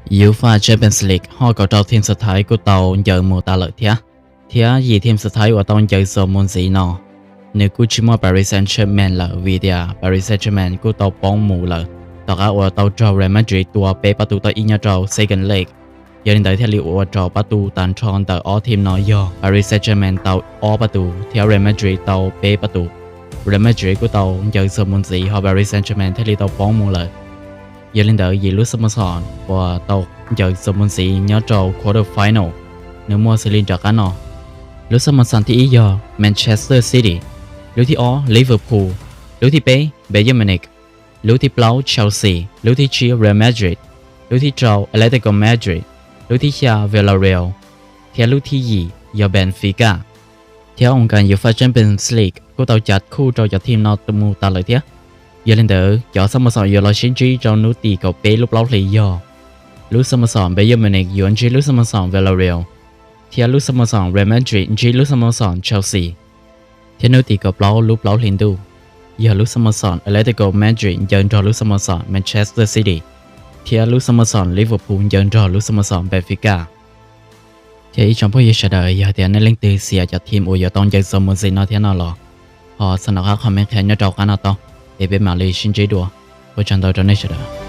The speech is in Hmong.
UEFA Champions League ho kaum rau team xwm thaiv kuj tau ncaws mus tas lawm thiab. Thiab yim team xwm thaiv uas tau ncaws txuas mus ntxiv no, nws kuj tsis muaj Paris Saint-Germain lawm vim tias Paris Saint-Germain kuj tau poob mus lawm tom qab uas tau raug Real Madrid tua peb pab tus tau ib nyob rau second leg. Yog li ntawd thiaj li ua rau pab tus tag nrho ntawm ob team no yog Paris Saint-Germain tau ob pab tus thiab Real Madrid tau peb pab tus. Real Madrid kuj tau ncaws txuas mus ntxiv ho Paris Saint-Germain thiaj li tau poob mus lawm. Yog li ntawd yim lub xab mav xom uas tau ncaws txuas mus ntxiv nyob rau quarter final, nws muaj xws li nram qab no. Lub xab mav xom thib ib yog Manchester City, lub thib ob Liverpool, lub thib peb Bayern Munich, lub thib plaub Chelsea, lub thib tsib Real Madrid, lub thib rau Atletico Madrid, lub thib xya Villarreal, thiab lub thib yim yog Benfica. Thiab ua nkas UEFA Champions League kuj tau cav khuj rau cov team no mus tas lawm thiab. Yog li ntawd cov xab mav xom yuav los sib ntsib rau hnub tim kaum peb lub plaub hlis yog lub xab mav xom Bayern Munich yuav ntsib lub xab mav xom Villarreal, thiab lub xab mav xom Real Madrid ntsib lub xab mav xom Chelsea. Thiab hnub tim kaum plaub lub plaub hlis ntuj yog lub xab mav xom Atletico Madrid ncaws nrog lub xab mav xom Manchester City, thiab lub xab mav xom Liverpool ncaws nrog lub xab mav xom Benfica. Thiab ib tsoom phooj ywg sawv daws, yog tias nej leej twg xiam cov team uas yuav tau ncaws txuas mus ntxiv no thiab no los, ho xa nov qab comment qhia nyob rau qab no tau, es peb mam li sib ntsib dua. Ua tsaug ntau rau nej sawv daws.